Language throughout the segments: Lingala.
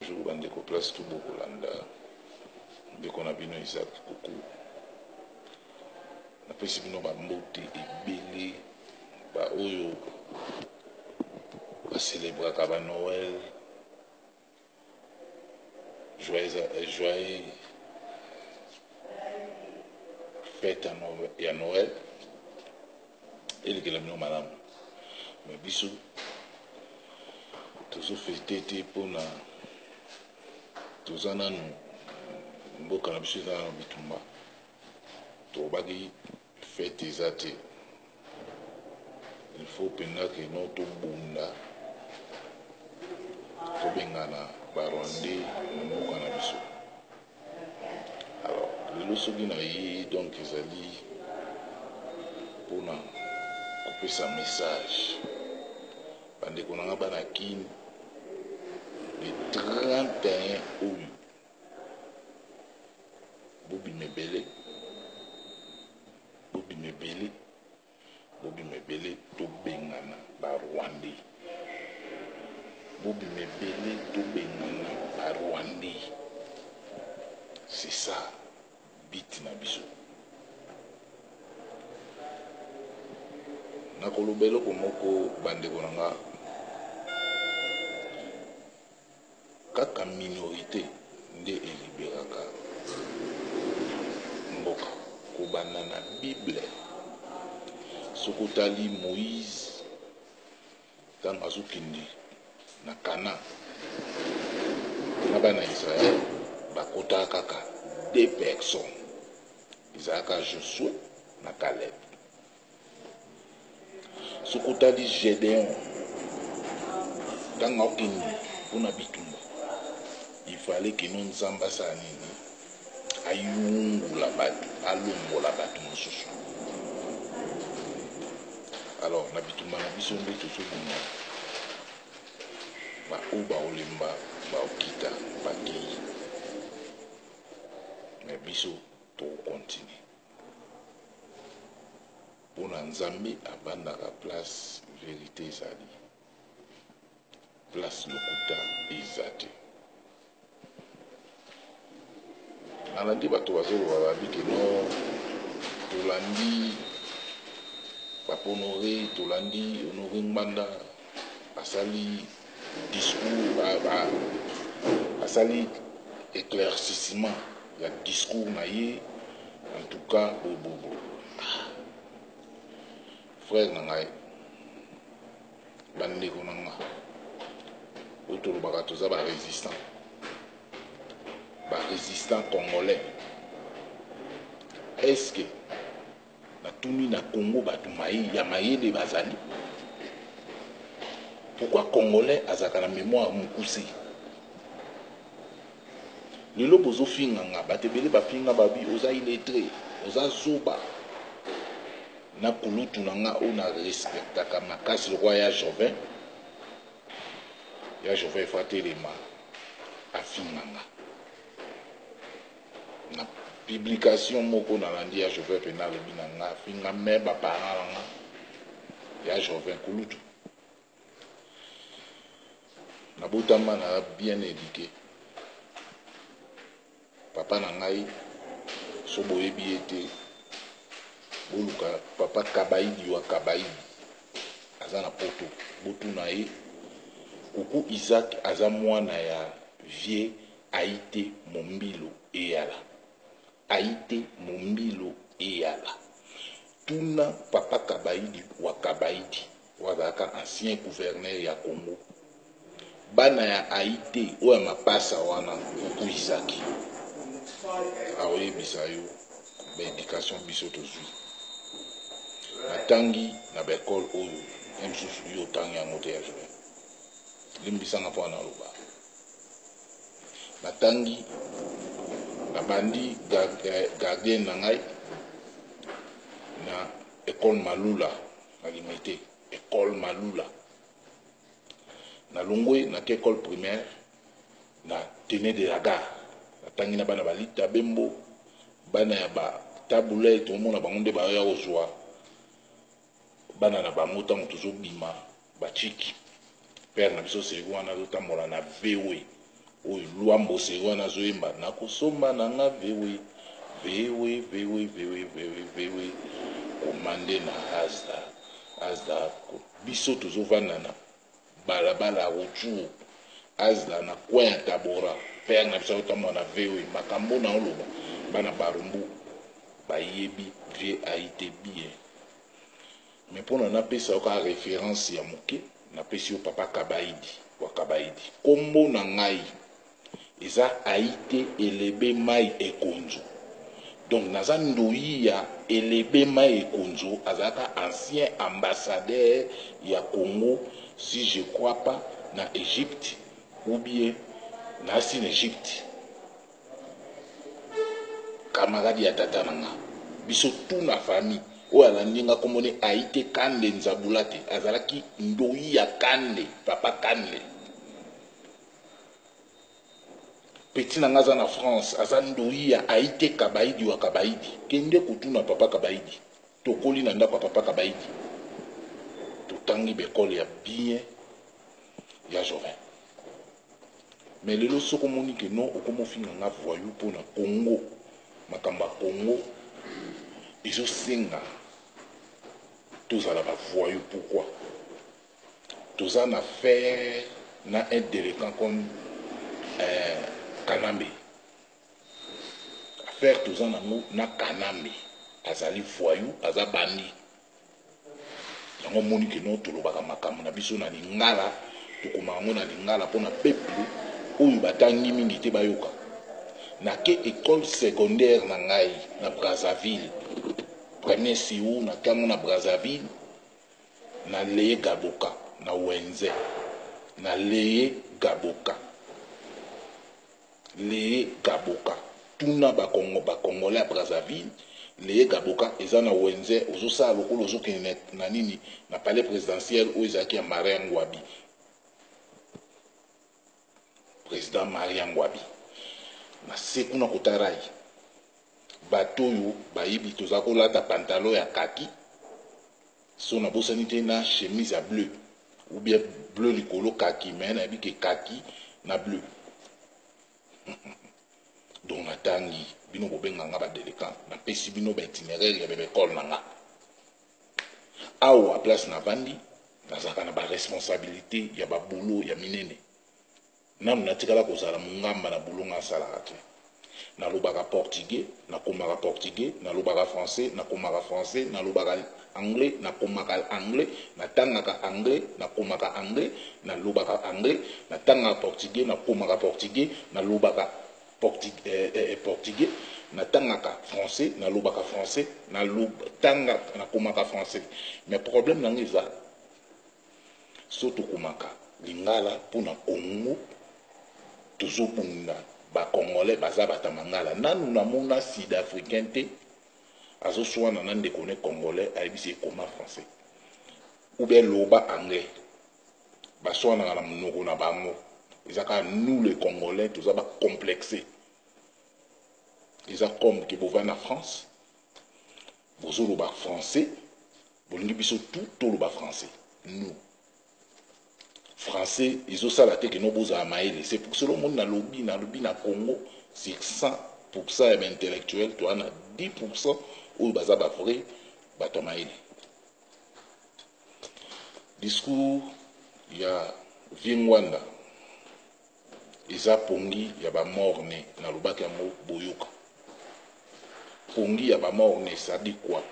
Bonjour bandeko place tout bokolanda ndeko na bino Isaac Kuku. Napesi bino ba mbote ebele ba oyo ba celebraka ba Noël. Joyeux, joyeux fête ya Noël. Elekela bino malamu. Mais biso tozo fete te pona toza nanu mboka na biso eza nanu bitumba. Tolobaki fete eza te. Il faut mpenza ke no tobunda tobengana ba Rwandais na mboka na biso. Alors lelo soki na ye donc ezali pona kopesa message bandeko na nga bana Kin le 31 oyo bobima ebele bobima ebele Bobima ebele tobengana ba rwandais. Bobima ebele tobengana ba rwandais. C'est ça but na biso. Nakoloba eloko moko bandeko na nga Kaka minorite nde e liberaka mboka. Kobanda na bible soki otali Moïse tango azo kende na Canaan na bana Israël bakotaka kaka deux personnes ezalaka Josue na Caleb. Soki otali Gedeon ntango akende mpo na bitumba, il fallait que no Nzambe asala nini? Ayungula bato, alongola bato mosusu. Alors na bitumba na biso nde tozobunda, baoyo baolemba baokita bakei, mais biso tokokontinue. Pona nzambe avandaka place verite ezali place lokuta eza te. Nalandi bato bazoloba babi ke no tolandi papa Honore tolandi Honore Ngbanda asali discours asali eclaircissement ya discours na ye en tout cas bobobo ah. Frère na ngai bandeko na nga oyo tolobaka toza ba résistant ba résistant congolais est ce que Natuni na Congo batu ya mayele bazali? Pourquoi congolais azalaka na memoire mukuse? Lelo bozo finga nga batu ebele bafinga babi oza illettre oza zoba na kulutu na nga oyo na respectaka makasi lokola ya Jovin ya Jovin faut atelema afinga nga. Na publication moko nalandi ya Jovin pena alobi na nga afinga me ba parents na nga ya Jovin kulutu nabotama na bien eduque papa na ngai so boyebi ye te boluka papa Kabaidi wa Kabaidi aza na poto botuna ye kuku Isaac aza mwana ya vieux Aite Mombilo Eyala Aite Mombilo Eyala Tuna papa Kabaidi wa Kabaidi oyo azalaka ancien gouverneur ya Congo bana ya Aite oyo ya mapasa wana okuisaki akoyebisa yo ba education biso tozui natangi na ba ecole oyo ye mosusu yo otangi yango te ya Joël limbisanga mpo wana aloba Natangi, nabandi gardienne na ngai na ecole Malula na Limete, ecole Malula. Nalongwe nake ecole primaire na Tenue de la gare. Natangi na bana ba Lita Bembo, bana ya ba Tabu Ley, tomona bango nde baya kozwa bana na bango tango tozobima ba chiki. Père na biso Sekou wana azotambola na VW. Oyo Luambo Seri wana azoyemba nakosomba na nga vewe vewe vewe vewe vewe vewe komande na Azda Azda. Biso tozovanda na balabala ya retour Azda na coin ya Tabora. Père na biso azotambola na vewe. Makambo na oloba bana Barumbu bayebi vie aite bien. Mais pona napesa yo kaka reference ya moke, napesi yo papa Kabaidi wa Kabaidi. Kombo na ngai eza Aite Elebe Mai Ekonzo. Donc naza ndoyi ya Elebe Mai Ekonzo, azalaka ancien ambassadeur ya Congo, si je crois pas na Egypte ou bien nasi na Egypte. Camarade ya tata na nga, biso tout na famille oyo alandi nga kombo ne Aite Kande Nzabulate, azalaki ndoyi ya Kande, papa Kande. Petit na nga aza na France, aza ndoyi ya Aite Kabaidi wa Kabaidi. Kende kotuna papa Kabaidi. Tokoli na ndako ya papa Kabaidi, totangi ba ecole ya bien ya Jovin. Mais lelo soki omoni que non okomi ofinga nga voyou pona Congo, makambo ya Congo ezo senga tozala ba voyou pourquoi? Toza na faire na un delinquant comme Kanambe. Affaire toza nango na Kanambe azali voyou, aza bandit. Yango omoni que non tolobaka makambo na biso na lingala, tokomaka yango na lingala pona peuple oyo batangi mingi te bayoka. Nake ecole secondaire na ngai na Brazzaville, premier siou nake yango na Brazzaville, na Leye Gaboka na Wenze, na Leye Gaboka. Leye Gaboka tuna ba kongo ba congolais ya Brazzaville Leye Gaboka eza na wenze ozo sala lokola ozo kende na nini na palais presidentiel oyo ezalaki ya Marin Ngouabi president Marin Ngouabi na se kuna kota rail bato oyo bayebi toza kolata pantalon ya kaki so nabosani te na chemise ya bleu ou bien bleu likolo kaki mais nayebi ke kaki na bleu donc natangi bino bobenga nga ba delinquant napesi bino ba itinéraire ya ba école na nga awa place navandi nazalaka na ba responsabilité ya ba boulot ya minene. Nanu natikala kozala mungamba na boulot nga asalaka te. Nalobaka portugais, nakomaka portugais, nalobaka français, nakomaka français, nalobaka anglais, nakomaka anglais, natangaka anglais, nakomaka anglais, nalobaka anglais, natangaka portugais, nakomaka portugais, nalobaka portugais, natangaka français, nalobaka français, natangaka, nakomaka français. Mais problème na nga eza so tokomaka lingala pona Congo tozobunda ba congolais baza bata mangala nanu namona sud africain te azoswana na ndeko ne congolais ayebisi ekoma français ou bien loba anglais baswanaka na monoko na bango. Eza kaka nous les congolais toza ba complexe. Eza comme ke bovandi na France bozoloba français bolingi biso tout toloba français. Nous français ezosala te ke no bozala mayele. C'est pour cela omoni nalobi nalobi na Congo sur 100% ya ba intellectuel toza na 10% oyo baza ba vrai bato ya mayele. Discours ya Vieux Ngwanda eza pongi ya ba morne, nalobaki yango boyoka. Pongi ya ba morne, ça dit quoi?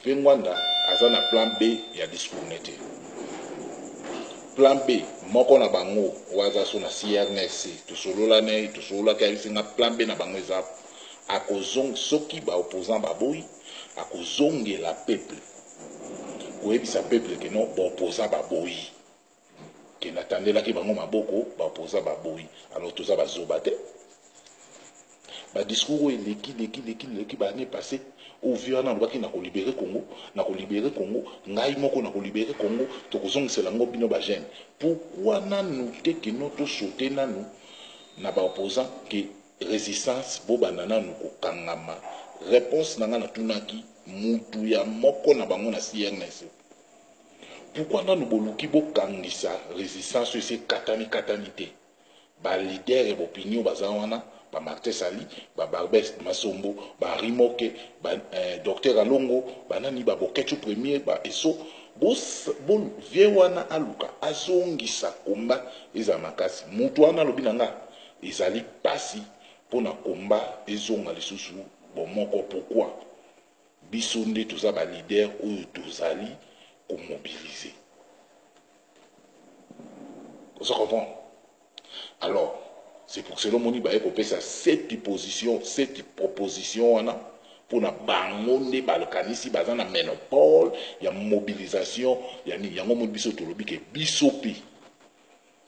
Vieux Ngwanda aza na plan B ya discours nete. Plan B moko na bango oyo aza so na CRNC tosolola na ye, tosololaki ayebisi nga plan B na bango eza akozong soki ba opposant baboyi akozongela peuple koyebisa peuple ke non ba opposant baboyi ke natandelaki bango maboko ba opposant baboyi. Alors toza bazoba te. Ba discours oyo eleki leki leki leki ba année passée oyo vieux wana alobaki na kolibere Congo, na kolibere Congo, ngai moko na kolibere Congo, tokozongisela yango bino ba jeunes. Pourquoi nanu te ke no to sauter nanu na ba opposants ke résistance bobanda nanu kokangama? Réponse na nga natunaki mutu ya moko na bango na CRNC. Pourquoi nanu boluki bokangisa résistance oyo esi ekatani katani te? Ba leader ya opinion baza wana, ba Martin Sali, ba Barbès Masombo, ba Rimoke, ba eh, Docteur Alongo, ba nani, ba Boketshu premier, ba Eso. Bo, bo vie wana aluka azongisa combat ezala makasi. Mutu wana alobi na nga ezali pasi pona combat ezonga lisusu bomoko. Pourquoi? Biso nde toza ba leader oyo tozali ko mobiliser. Ozo comprendre? Alors, c'est pour cela omoni baye kopesa cette position, cette proposition wana pona bango nde bakanisi baza na monopole ya mobilisation ya nini. Yango omoni biso tolobi ke biso pe,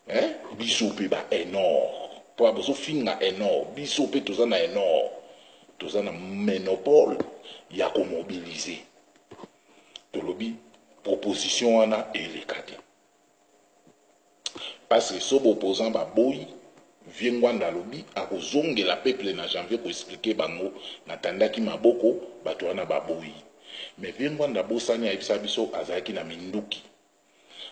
hein, biso pe ba enor, po bozofinga enor, biso pe toza na enor, toza na monopole ya komobiliser. Tolobi proposition wana eleka te. Parce que so opposant baboyi, vieux Ngwanda alobi akozongela peuple na janvier koexpliquer bango natandaki maboko, bato wana baboyi. Mais vieux Ngwanda abosani ayebisa biso azalaki na minduki.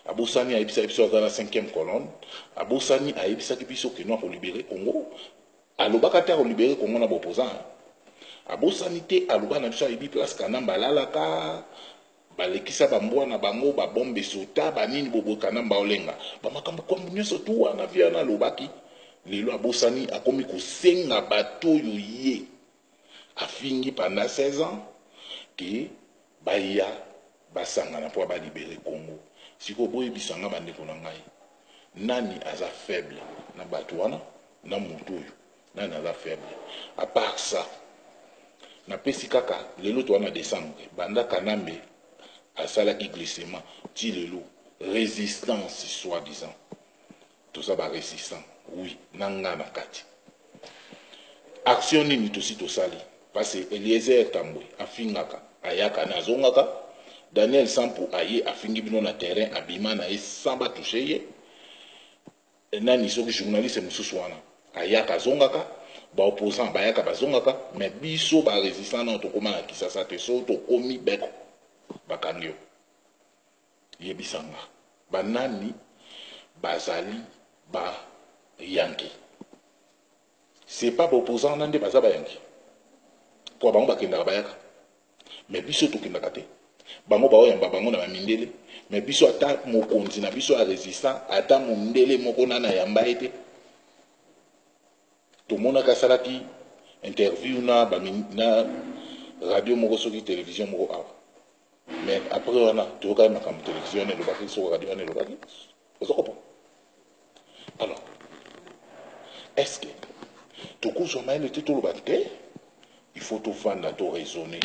Abosani ayebisa biso aza na 5e colonne. Abosani ayebisaki biso ke no akolibérer Congo. Alobaka te akolibérer Congo na baopposant. Abosani te aloba na biso ayebi place Kanamba alalaka, balekisa bambwa na bango, babombe sota banini boboye Kanamba olenga bamakambo kwambo nyonso tu wana vieux wana alobaki. Lelo abosani, akomi kosenga bato oyo ye afingi pendant 16 ans ke baya basangana mpo balibérer Congo. Sikoyo boyebisanga, bandeko na ngai, nani aza faible na bato wana, na motu oyo nani aza faible? À part ça, napesi kaka lelo toza na décembre, banda Kanambe asalaki glissement ti lelo, résistance soi-disant, toza barésistant, oui, na nga na kati. Action nini tosi tosali? Parce que Eliezer Tambwe afingaka, ayaka na azongaka. Daniel Sampu aye afingi bino na terrain, abima na ye sans batouche ye. Nani soki journaliste mosusu wana ayaka azongaka, baopposant bayaka bazongaka, mais biso barésistant nano tokóma na Kisasa te. So tokomi beko bakangi yo. Yebisanga, banani bazali bayanke? C'est pas baopposant wana nde baza bayanke, po bango bakendaka bayaka, mais biso tokendaka te. Bango baoyamba bango na bamindele, mais biso ata mokonzi na biso ya résistant, ata mondele moko nana ayamba ye te. Tomonaki asalaki interview na radio moko, soki télévision moko awa, mais après wana toyokaki makambo télévision wana elobaki, soki radio wana elobaki. Oza comprendre? Alors, est ce que tokozwa mayele te? Toloba te, il faut tovanda, toraisonner.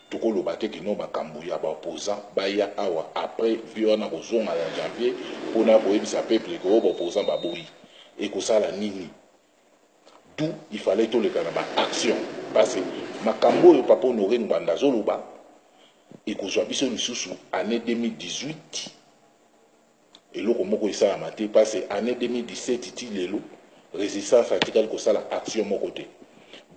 Tokoloba te kino makambo ya baopposant baya awa après vieux wana kozonga na janvier mpona koyebisa peuple ke oyo baopposant baboyi, ekosala nini? D'où il fallait toleka na baaction, parce que makambo oyo papa Honoré Ngbanda azoloba ekozwa biso lisusu année 2018, eloko moko esalama te, parce que année 2017 ti lelo résistance atikali kosala action moko te.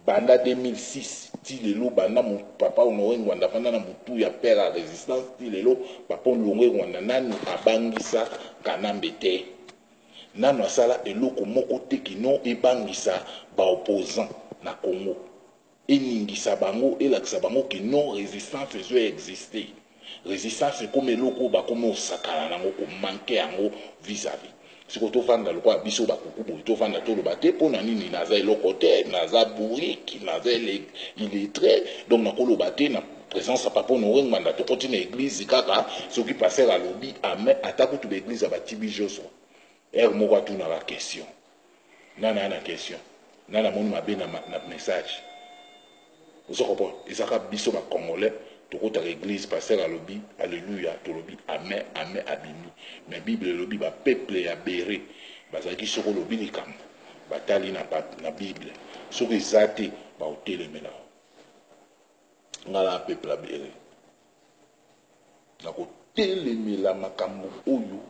Banda 2006 ti lelo, banda papa Honoré Ngwanda afanda na motu ya père ya résistance ti lelo, papa Honoré Ngwanda nanu abangisa Kanambe te, nanu asala eloko moko te kino ebangisa baopposant na Congo, eningisa bango, elakisa bango ke non, résistance ezo existe. Résistance ekómi eloko oyo bakomi osakana nango, komanquer yango vis-à-vis. Sikoyo tovanda lokola biso bakuku boye, tovanda toloba te mpo na nini? Naza eloko te, naza bourrique, naza illettré, donc nakoloba te na présence ya papa Honoré Ngbanda. Tokoti na église kaka soki pasteur alobi amen. Ata kutu baéglise ya batibi Josua ere moko atunaka question: nani aya na question, nani amoni mabe na message? Ozo comprendre? Ezalaka biso bacongolais, tokotaka église, pasteur alobi alleluya, tolobi amen, amen, abimi. Mais Bible elobi bapeuple ya Bere bazalaki, soki olobi likambo, batali na Bible, soki eza te, baotelemela. Nga na peuple ya Bere, nakotelemela makambo oyo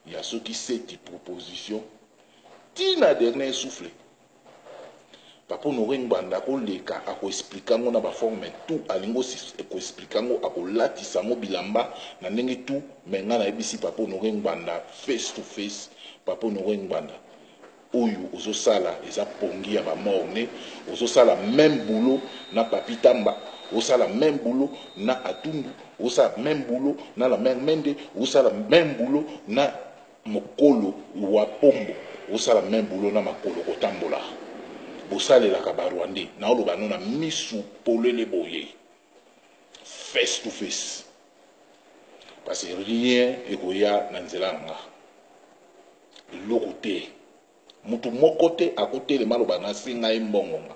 ya soki sept proposition ntina dernier souffle. Papa Honoré Ngbanda akoleka, akoexpliquer yango na baforme tout alingi koexpliquer yango, akolatisa yango bilamba na ndenge tout. Mais ngai nayebisi papa Honoré Ngbanda face to face. Papa Honore Ngbanda, oyo ozosala eza pongi ya ba mort ne. Ozosala même boulot na Papi Tamba, osala même boulot na Atundu, osala même boulot na la mère Mende, osala même boulot na mokolo wa Pombo, osala même boulot na makolo kotambola. Bosalelaka ba Rwandais. Naoloba no na misu polele boye, face to face, parce que rien ekoya na nzela na nga, eloko te. Mutu moko te akotelema aloba nasenga ye mbongo. Nga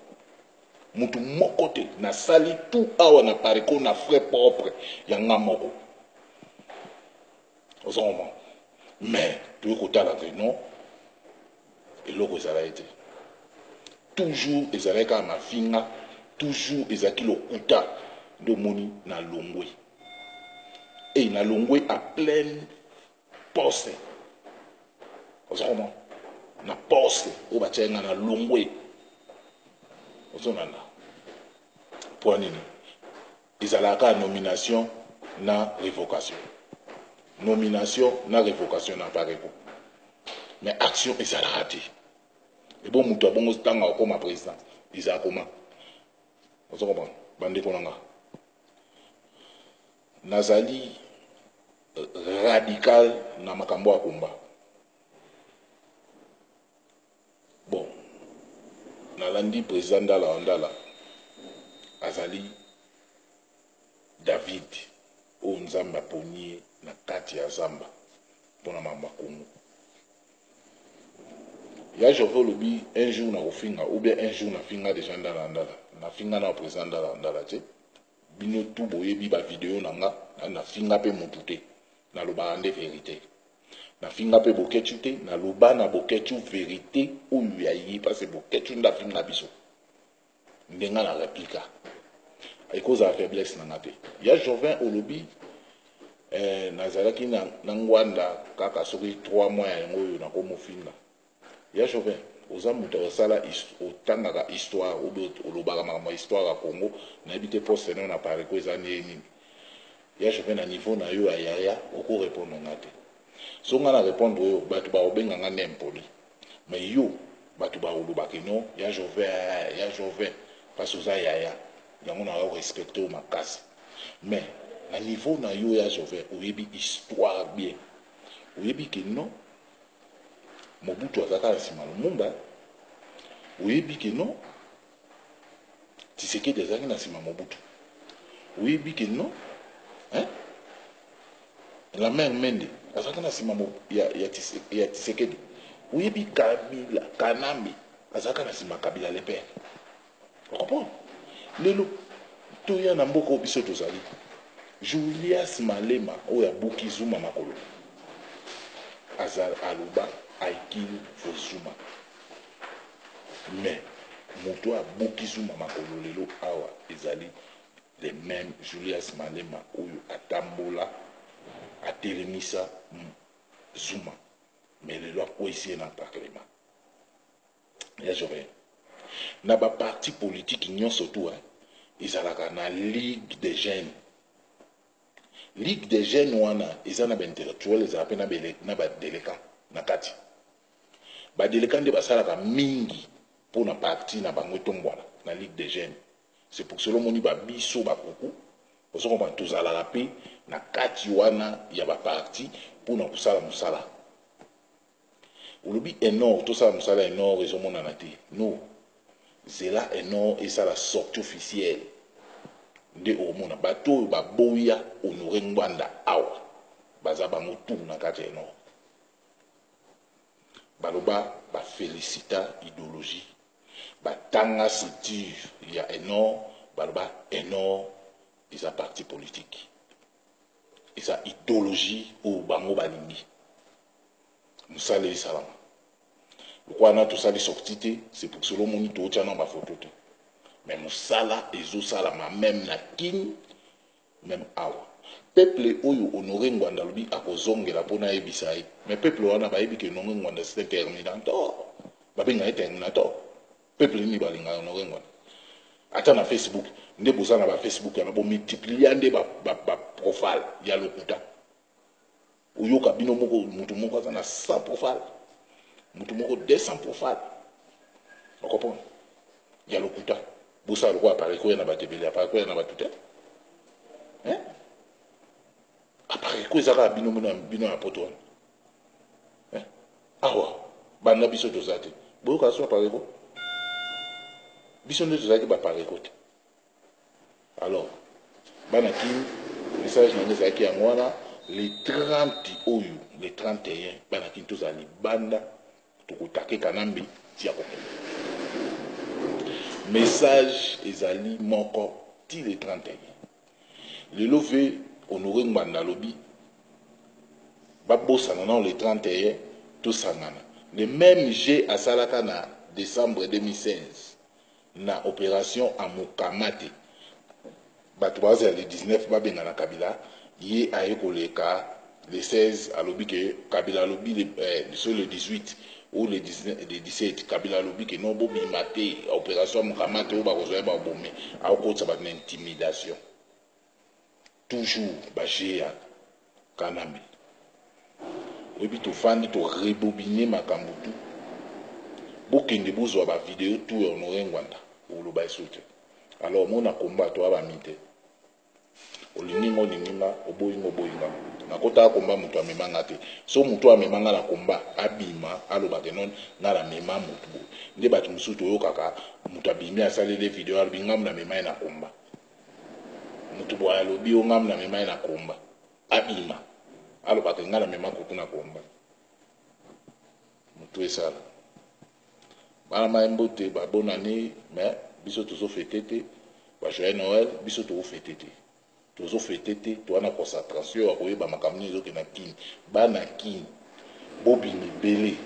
mutu moko te. Nasali tout awa na Apareco na frais propre ya nga moko, oza comprendre? Mais toyei kotala ke non, eloko ezalaki te. Toujours ezalaki kaka mafinga, toujours ezalaki lokuta. Nde omoni nalongwe e nalongwe à pleine poste, oza comprendre? Na poste oyo batiaki nga, na longwe. Ozonanda mpo nini? Ezalaka kaka nomination na révocation, nomination na révocation na Apareco, mais action ezalaka te. Ebo moto abongo ntango akokoma président, ezala koma. Ozo comprendre, bandeko na nga? Nazali radical na makambo ya komba. Bon, nalandi président Ndala wa Ndala. Azali David oyo Nzambe aponi ye na kati ya zamba mpona makambo ya Kongo. Ya Jove, olobi un jour nakofinga ou bien un jour nafinga déjà Ndala Ndala. Nafinga na président Ndala Ndala te. Bino tu boyebi bavideo na nga. Nafinga mpe motu te, nalobaka nde vérité. Nafinga mpe Boketu te, naloba na Boketu vérité oyo ya ye, parce Boketu nde afinga biso. Ndenge na réplique ekozala faiblesse na nga te. Ya Jovin, olobi nazalaki na Ngwanda kaka soki 3 mois ya yango oyo nakomofinga. Ya Jovin, oza moto osala, otangaka histoire, obe olobaka makambo ya histoire ya Congo. Nayebi te poste no na Apareco eza ndenge nini. Ya Jovin, na niveau na yo ya yaya, okorépondre nga te. So nga na répondre oyo, bato bakobenga nga nde impoli, mais yo bato bakolobaka no ya Jovin, ya Jovin, parce oza yaya. Yango na respecte oyo makasi. Mais na niveau na yo ya Jovin, oyebi histoire bien, oyebi ke non, Mobutu azalaka na nsima Lumumba. Oyebi ke non, Tshisekedi azalaki na nsima Mobutu. Oyebi ke non, hein? La mère Mende azalaki na nsima ya Tshisekedi. Oyebi Kabila, Kanambe azalaka na nsima Kabila le père. Ocomprendre? Lelo toya na mboka oyo biso tozali, Julius Malema oyo abuki Zuma makolo, aza aloba "I kill for Zuma". Mais moto oyo abuki Zuma makolo lelo awa ezali le même Julius Malema oyo atambola atelemisa Zuma, mais lelo akweyisi ye na parlement. Ya Jorien, na baparti politike nyonso tu ezalaka na ligue des jeunes. Ligue des jeunes wana eza na baintellectuel, ezala mpe na badélinquant na kati. Badélinquant nde basalaka mingi mpona parti na bango etombwana na ligue des jeunes. C'est pour cela omoni babiso bakuku, ozokomona tozalaka mpe na kati wana ya baparti mpona kosala mosala. Olobi enor tosala mosala, enor ezomonana te. No zela, enor esala sortie officielle nde okomona bato oyo baboya Honore Ngbanda awa baza bango tu na kati ya enor. Baloba bafélicita idéologie, batanga structure ya enor, baloba enor eza parti politique, eza idéologie oyo bango balingi mosala esalama. Lokola na tosali sortie te, c'est pour cela omoni tootya na bafoto te. Mais mosala ezosalama même na Kini, même awa. Peuple oyo Honore Ngwanda alobi akozongela mpona ayebisa ye, mais peuple wana bayebi ke Honore Ngwanda c'est un terminator. Babenga ye terminator. Peuple nini balingaka Honore Ngwanda? Ata na Facebook nde boza na bafacebook yana, bomultiplia nde baprofile ya lokuta. Oyoka bino moko, motu moko aza na 100 profile. Mutu moko 200 profane. O comprendre? Ya lokuta. Bosala lokola apareco ya na bato ebele, apareco ya na bato te. Hein? Apareco eza kaka bino bino ya poto wana. Hein? Awa banda biso toza te. Boyoka so apareco? Biso nde tozalaki ba apareco te. Alors bana kin message na nga ezalaki yango wana le 30 oyo le 31 bana kin tozala libanda tokotake kanambe ti akokende message ezali moko ti le 31 lelo ve honore ngbanda alobi babosana nao le 31 tosangana le même jeu asalaka na décembre 2016 na operation amukamate bato bazela le 19 babengana Kabila ye aye koleka le 16 alobi ke Kabila alobi le, eh, so le 18 ou le, 19, le 17 Kabila alobi ke non bobima te operation amukamate oyo bakozwa ye babome akokotisa bato na intimidation toujours ba jeu ya Kanambe oyebi tofandi to rebobine makambo tu bokende bozwa ba video tu ya Honore Ngwanda oloba esu te alors mona combat toa ba mite olingi nga olingi nga oboyi nga oboyi nga nakotaka komba moto amema nga te so moto amema nga na komba abima aloba ke non nga namema moto boye nde bato mosusu toyokaka moto abimi asaleli video alobi nga namema ye na komba Mutu boye alobi yo ngam na mema ye na combat abima aloba ke nga na mema kuku na combat mutu esala bana maye mbote ba bonne annee mais biso tozo fete te ba joyeux Noël biso tozo fete te tozo fete te toa na concentration ya koyeba makambo nini ezokende na kin bana kin bobima ebele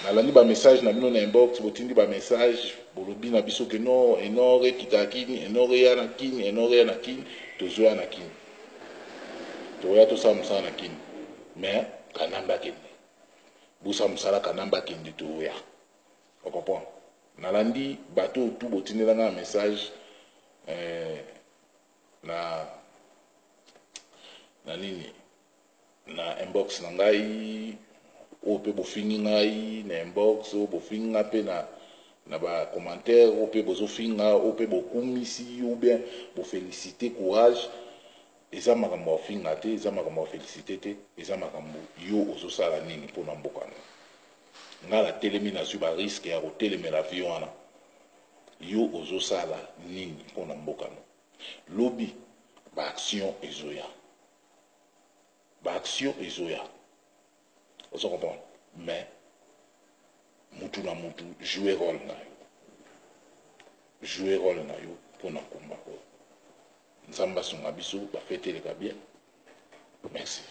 nalandi ba message na bino na inbox botindi ba message bolobi na biso ke non enor ekita kini enor eya na kini enor eya na kini tozoya na kini tokoya tosala mosala na kini mais kanambe akende bosala mosala kanambe akende toya ocomprendre nalandi bato oyo tu botindela nga na message eh, na na nini na inbox na ngai oyo mpe bofingi ngai na inbox oyo bofingi ngai mpe na na ba commentaire oyo mpe bozofinga oyo mpe bokumisi ou bien bofelicite courage eza makambo ya kofinga te eza makambo ya kofelicite te eza makambo yo ozosala nini mpo na mboka na ngai natelemi nazwi bariske ya kotelemela vie wana yo ozosala nini mpo na mboka no lobi baaction ezoya Ba action ezoya. Ozo comprendre? Mais mutu na mutu jouer role na yo. Jouer role na yo pona combat oyo. Nzambe asunga biso ba fete eleka bien. Merci.